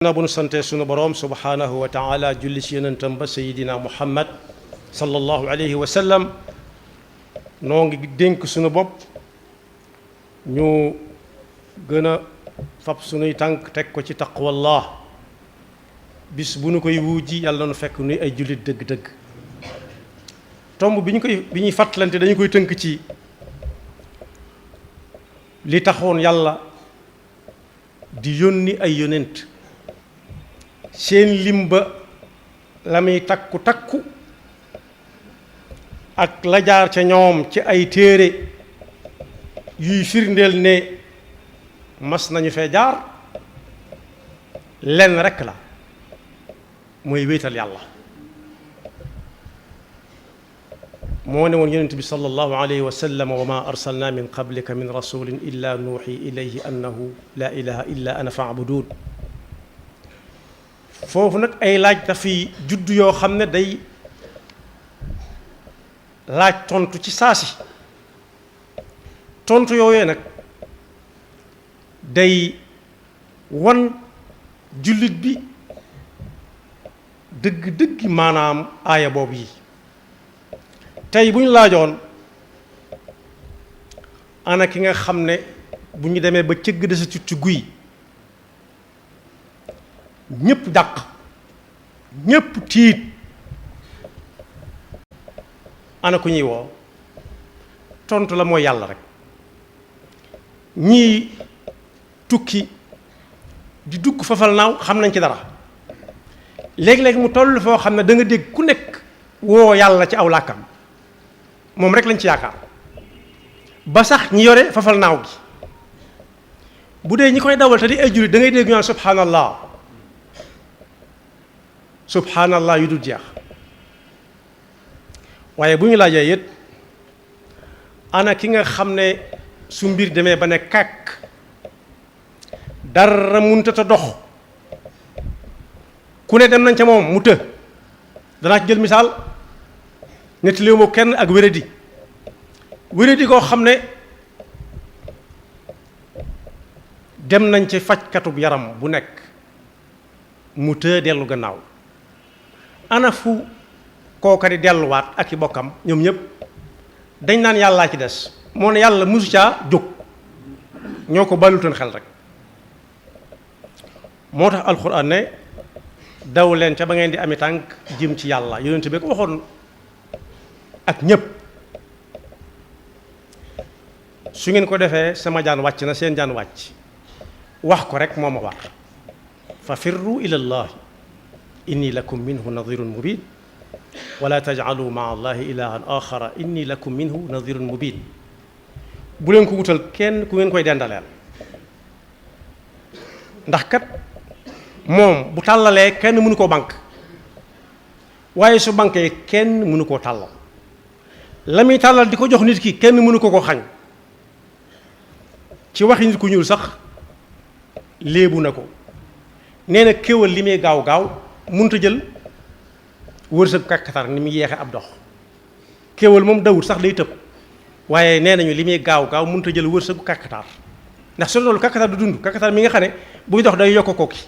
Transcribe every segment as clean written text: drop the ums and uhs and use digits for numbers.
na bu nu sante sunu boroom subhaanahu wa taala julli ci yonentam ba sayidina muhammad sallallahu alayhi wa sallam noo ngi dénk sunu bopp ñu gën a fab sunuy tànk teg ko ci taqwallah bis bu nu koy wuuji yàlla nu fekk nuy ay jullit dëgg-dëgg tomb bi ñuy fàttalante dañu koy tënk ci li taxoon yàlla di yónni ay yonent seen lim ba la muy takku ak la jaar ca ñoom ci ay téere yuy firndeel ne mas nañu fee jaar lenn rekk la mooy wéetal yàlla moo ne woon yonent bi sallallahu alayhi wa sallam wa ma arsalna min qablika min rasulin illa nuuxi ilayhi annahu la ilaha illa ana fa'budun foofu nag ay laaj dafay judd yoo xam ne day laaj tontu ci saasi tontu yooyee nag day wan jullit bi dëgg-dëgg maanaam aaya boobu yi tey bu ñu laajoon ana ki nga xam ne bu ñu demee ba cëgg desa ci guy ñépp dàq ñépp tiit ana ku ñuy woo tontu la mooy yàlla rek ñii tukki di dugg fafal naaw xam nañ ci dara léeg-léeg mu toll foo xam ne da nga dégg ku nekk woo yàlla ci aw làkkam moom rek lañ ci yaakaar ba sax ñi yore fafal naaw gi bu dee ñi koy dawal te di ay jullit da ngay dégg ñu naan subhanallah yu dul jeex waaye bu ñu laajee it ana ki nga xam ne su mbir demee ba ne kàkk dara munta ta dox ku ne dem nañ ca moom mu të danaa ci jël misaal nettaliwu ma kenn ak wéradi koo xam ne dem nañ ci fajkatub yaram bu nekk mu të dellu gannaaw ana fu kooka di delluwaat ak i bokkam ñoom ñëpp dañ naan yàllaa ci des moo ne yàlla musu caa jóg ñoo ko bàllutoon xel rek moo tax alxuraan ne daw leen ca ba ngeen di ami tànk jëm ci yàlla yonent bi ko waxoon ak ñépp su ngeen ko defee sama jaan wàcc na seen jaan wàcc wax ko rek moo ma war fa firru ila llahi inni lakum minhu nadirun mubin wala tajcalu maa allahi ilahan axara inni lakum minhu nadirun mubin bu leen ko wutal kenn ku ngeen koy dendaleel ndax kat moom bu tàllalee kenn mënu koo bank waaye su bankee kenn mënu koo tàllal la muy tàllal di ko jox nit ki kenn mënu ko xañ ci waxi nit ku ñuul sax léebu na ko nee na kéwal li muy gaaw gaaw mënut a jël wërsëg kàkkatar ni mu yeexe ab dox kéwal moom dawut sax day tëb waaye nee nañu li muy gaaw gaaw mënut a jël wërsëgu kàkkatar ndax su loolu kàkkatar du dund kàkkatar mi nga xam ne buy dox day yokk kooki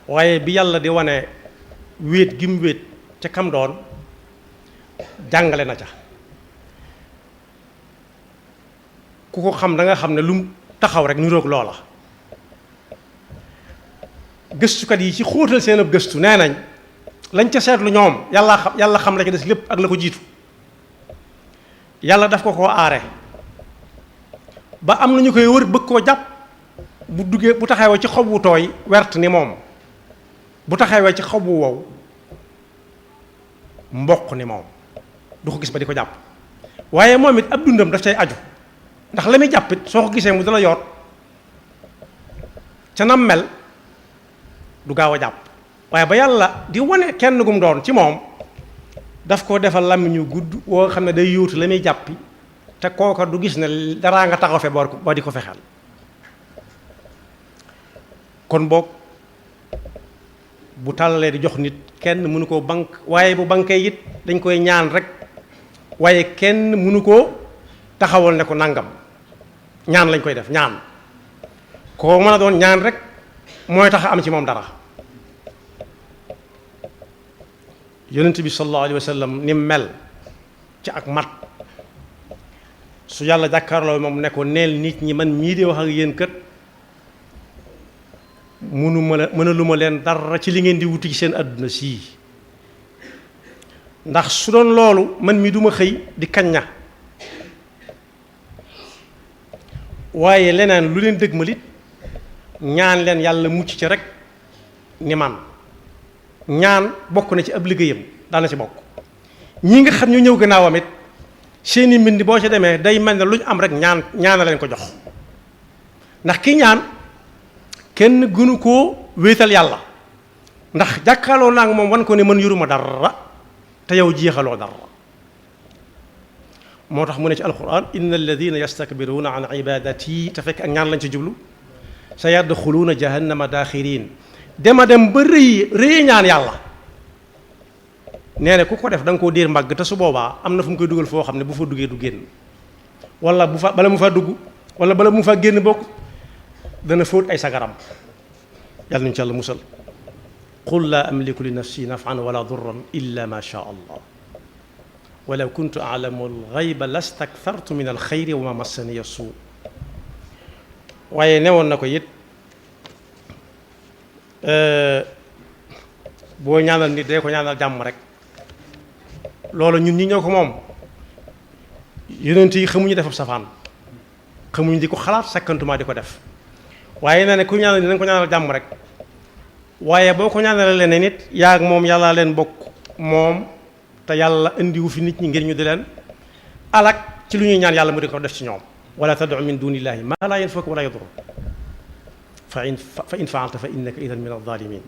waaye bi yàlla di wane wéet gi mu wéet ca kam doon jàngale na ca ku ko xam da nga xam ne lu mu taxaw rek niroog loola gëstukat yi ci xóotal seen ab gëstu nee nañ lañ ca seetlu ñoom yàlla xam la ca des lépp ak la ko jiitu yàlla daf ko koo aare ba am na ñu koy wër bëgg koo jàpp bu duggee bu taxawee ci xob wu tooy wert ni moom bu taxawee ci xob wu wow mboq ni moom du ko gis ba di ko jàpp waaye moom it ab dundam daf cay aju ndax la muy jàppit soo ko gisee mu dala yoot ca nam mel du gaaw a jàpp waaye ba yàlla di wane kenn gum doon ci moom daf ko defal làmmiñu gudd woo xam ne day yóotu la muy jàppi te kooka du gis ne daraa nga taxaw fe boo di ko fexeel kon boog bu tàllalee di jox nit kenn mënu koo bank waaye bu bankee it dañ koy ñaan rek waaye kenn mënu koo taxawal ne ko nangam ñaan lañ koy def ñaan koo mën a doon ñaan rek mooy tax a am ci moom dara. yonent bi sallallahu alayhi wa sallam ni mel ci ak mat su yàlla jàkkaarloo moom ne ko neel nit ñi man mii di wax ak yéen kët mënaluma leen dara ci li ngeen di wuti ci seen àdduna sii ndax su doon loolu man mii duma xëy di kañña waaye leneen lu leen dëgmalit ñaan leen yàlla mucc ci rek ni man ñaan bokk na ci ab liggéeyam daana ci bokk ñi nga xam ñu ñëw gannaawam it seeni mbind boo ca demee day mel ne lu ñu am rek ñaana leen ko jox ndax ki ñaan kenn gënu koo wéetal yàlla ndax jàkkaarloo naa moom wan ko ne man yoruma dara te yow jeexaloo dara moo tax mu ne ci alquran inna alladina yastakbiruna an ibadati te fekk ak ñaan lañ ci jublu sa yadxuluuna jahannama daaxirin dem ba rëy ñaan yàlla nee na ku ko def da nga koo diir mbagg te su boobaa am na fu mu koy dugal foo xam ne bu fa duggee du génn wala bala mu fa dugg wala bala mu fa génn bokk dana fóot ay sagaram yàlla nañu ci yàlla musal qul laa amliku li nafsi nafan wala durran illa ma sha allah walaw kuntu alamu alxayba lastaktartu min alxayri wa ma massaniya suu waaye newoon na ko it boo ñaanal nit dee ko ñaanal jàmm rek loolu ñun ñi ñoo ko moom yonent yi xamuñu defab safaan xamuñu di ko xalaat sakkantuma di ko def waaye nee ne ku ñaanal nit na nga ko ñaanal jàmm rek waaye boo ko ñaanalee leneen nit yaa ak moom yàlla leen bokk moom te yàlla indiwu fi nit ñi ngir ñu di leen alak ci lu ñuy ñaan yàlla mu di ko def ci ñoom wala tad'u min dunillahi ma la yanfa'uka wala yadurruk fa in fa'alta fa innaka idan min adh-dhalimin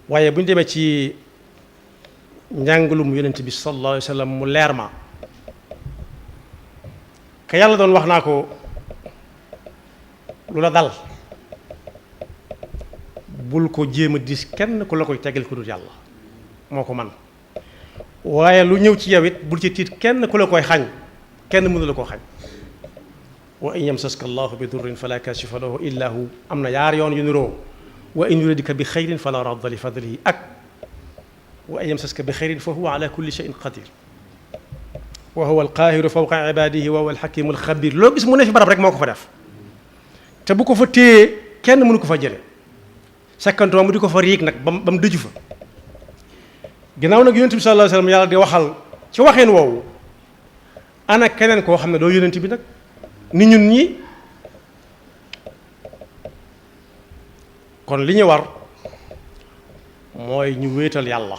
waaye bu ñu demee ci njàngalum yonent bi sallallahu alayhi wa sallam mu leer ma ka yàlla doon wax naa ko lu la dal bul ko jéem a dis kenn ku la koy tegal ku dul yàlla moo ko man waaye lu ñëw ci yow it bul ci tiit kenn ku la koy xañ kenn mënu la koo xañ wa in yamsaska allahu bi durrin fala kashifa lahu illa hu am na yaar yoon yu niroo wa in yuridika bi xayrin fala radda li fadlihi ak wa in yamsaska bi xayrin fa huwa ala kulli shay'in qadir wa huwa alqaahiru fawqa ibadihi wa huwa alxakimu alxabir loo gis mu ne fi barab rek moo ko fa def te bu ko fa téye kenn mënu ko fa jële sakkantoo mu di ko fa riig nag ba mu dëju fa ginnaaw nag yonent bi sallallahu alayhi wa sallam yàlla di waxal ci waxeen woowu ana keneen koo xam ne doo yonent bi nag ni ñun ñi kon li ñu war mooy ñu wéetal yàlla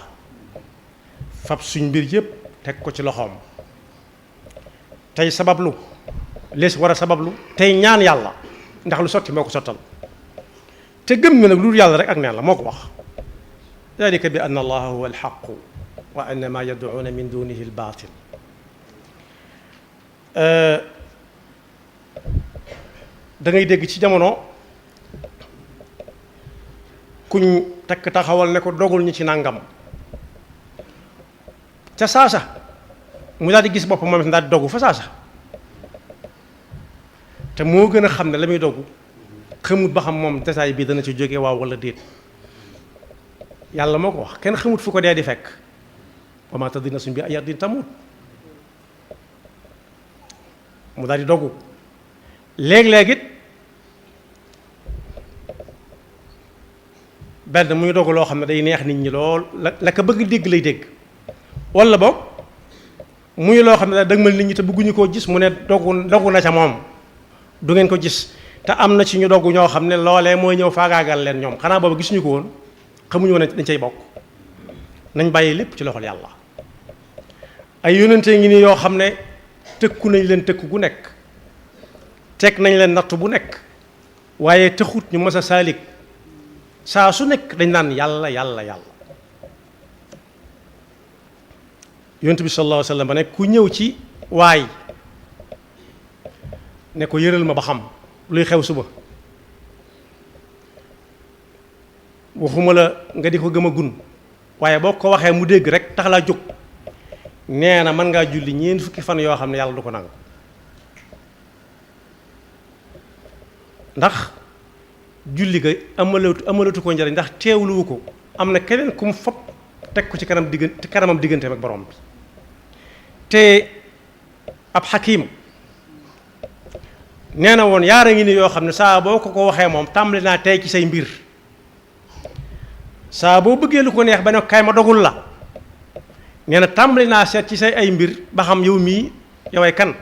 fab suñ mbir yépp teg ko ci loxoom tey sabablu lees war a sabablu tey ñaan yàlla ndax lu sotti moo ko sottal te gëm na nag lu yàlla rek ak neen la moo ko wax dalika bi anna allaha huwa alxaqu wa anna ma yad'una min dunihi albaatil da ngay dégg ci jamono kuñ takk taxawal ne ko dogul ñi ci nàngam ca saasa mu daal di gis boppam moom daal di dogu fa saasa te moo gën a xam ne la muy dogu xamut ba xam moom détail bii dana ci jóge waaw wala déet yàlla moo ko wax kenn xamut fu ko dee di fekk wa maa tadri nafsun bi ayyi ardin tamut mu daal di dogu léeg-léeg it benn muy dogu loo xam ne day neex nit ñi lool la ko bëgg dégg lay dégg wala boog muy loo xam ne da dëgmal nit ñi te bëgguñu koo gis mu ne dogu na ca moom du ngeen ko gis te am na ci ñu dogu ñoo xam ne loolee mooy ñëw faagaagal leen ñoom xanaa boobu gisuñu ko woon xamuñu woon dañ cay bokk nañ bàyyi lépp ci loxol yàlla ay yónnante ngi nii yoo xam ne tëkku nañ leen tëkku gu nekk teg nañ leen nattu bu nekk waaye taxut ñu mës a saalik saa su nekk dañ naan yàlla yàlla yàlla yonent bi sallallahu alayhi wa sallam ba ne ku ñëw ci waay ne ko yëral ma ba xam luy xew suba waxuma la nga di ko gëm a gun waaye boo ko waxee mu dégg rek tax laa jóg nee na mën ngaa julli ñeent fukki fan yoo xam ne yàlla du ko nangu ndax julli ga amalatu ko njariñ ndax teewluwu ko am na keneen ku mu fop teg ko ci kanamam digganteem ak borom bi te ab xakim nee na woon yaara ngi ni yoo xam ne saa boo ko waxee moom tàmbali naa tey ci say mbir saa boo bëggee lu ko neex ba ne kay ma dogul la nee na tàmbali naa seet ci say ay mbir ba xam yow mii yoway kan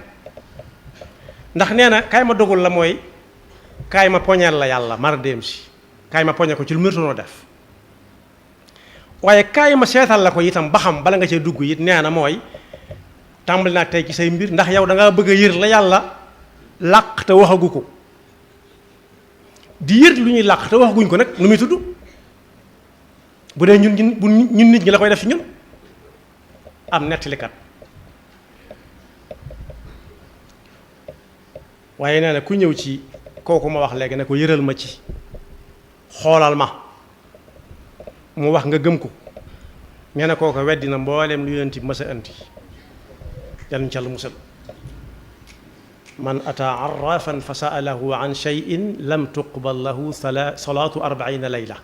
ndax nee na kay ma dogul la mooy kaay ma poñeel la yàlla mara dem si kaay ma poñe ko ci lu mënutunoo def waaye kaay ma seetal la ko itam ba xam bala nga cee dugg it nee na mooy tàmbali naa tey ci say mbir ndax yow da ngaa bëgg a yër la yàlla làq te waxagu ko di yër lu ñuy làq te waxaguñ ko nag nu muy tudd bu dee ñun nit ñi la koy def ci ñun am nettalikat waaye nee na ku ñëw ci kooku ma wax léegi ne ko yëral ma ci xoolal ma mu wax nga gëm ko nee na kooku weddi na mbooleem lu yonent bi mës a andi yàlla ñu ca la musal man ataa arrafan fa sa'alahu an shay'in lam tuqbal lahu salaatu 40 layla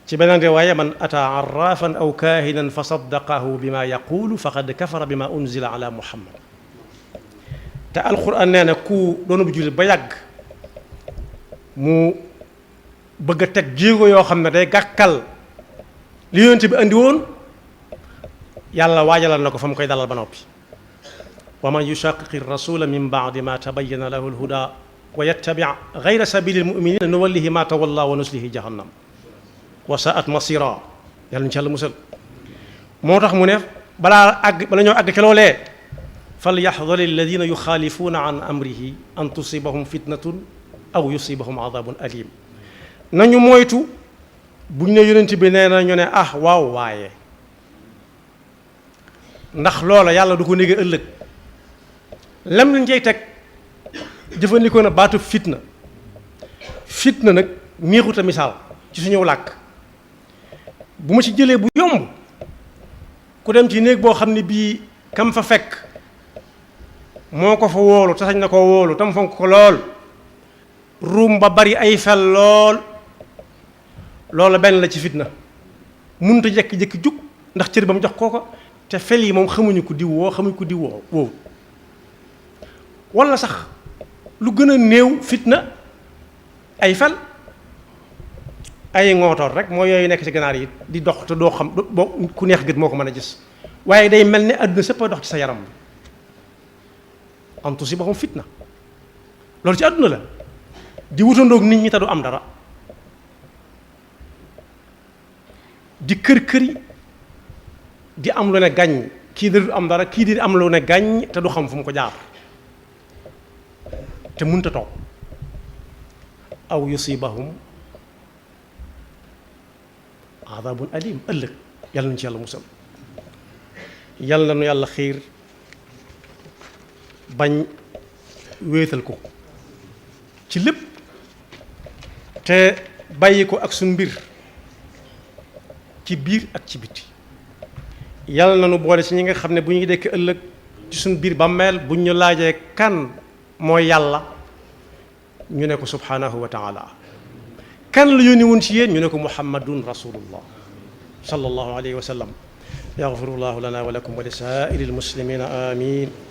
ci beneen riwaaya man ataa arrafan aw kaahinan fa saddaqahu bima yaqulu faqad kafara bima unzila ala muhammad te alquran nee na ku doonu bu jullit ba yàgg mu bëgg a teg jéego yoo xam ne day gàkkal li yonent bi andi woon yàlla waajalal na ko fa mu koy dalal ba noppi wa man yushaqiqi rasula min baadi ma tabayyana lahu alhuda wa yattabi gayra sabili almuminina nuwallihi ma tawalla wa nuslihi jahannam wa saat masira yàlla ñu ci Yàlla musal moo tax mu ne bala ñoo àgg ci loolee falyaxdari alladina yuxaalifuuna an amrihi an tusibahum fitnatun aw yusibahum adabun alim nañu moytu buñ ne yonent bi nee na ñu ne ah waaw waaye ndax loola yàlla du ko nége ëllëg lem lañ cay teg jëfandikoo na baatu fitna nag neexut a misaal ci suñu làkk bu ma ci jëlee bu yomb ku dem ci néeg boo xam ne bii kam fa fekk moo ko fa wóolu te sañ na ko wóolu tam fonk ko lool ruum ba bari ay fel lool loola benn la ci fitna munta jekki-jekki jug ndax cër ba mu jox kooko te fel yi moom xamuñu ko diw woo xamuñu ko diw woowu walla sax lu gën a néew fitna ay fel ay ngootoor rek moo yooyu nekk ci ganaar yi di dox te doo xam boo ku neex gët moo ko mën a gis waaye day mel ne àdduna sépp a dox ci sa yaram bi an tusibahum fitna loolu ci àdduna la di wutandoog nit ñi te du am dara di kër-këri di am lu ne gàññ kii di am dara kii di am lu ne gàññ te du xam fu mu ko jaar te mënta toog aw yusibahum adabun alim ëllëg yàlla nañu ci yàlla musal yàlla nu yàlla xiir bañ wéetal ko ci lépp te bàyyi ko ak suñ mbir ci biir ak ci biti yàlla na nu boole ci ñi nga xam ne bu ñuy dekk ëllëg ci suñ biir bàmmeel bu ñu laajee kan mooy yàlla ñu ne ko subhanahu wa taala kan la yónni woon ci yéen ñu ne ko muhammadun rasulullah sallallahu alayhi wa sallam yaxfirullahu lana wa lakum wa li saa'iril muslimina amin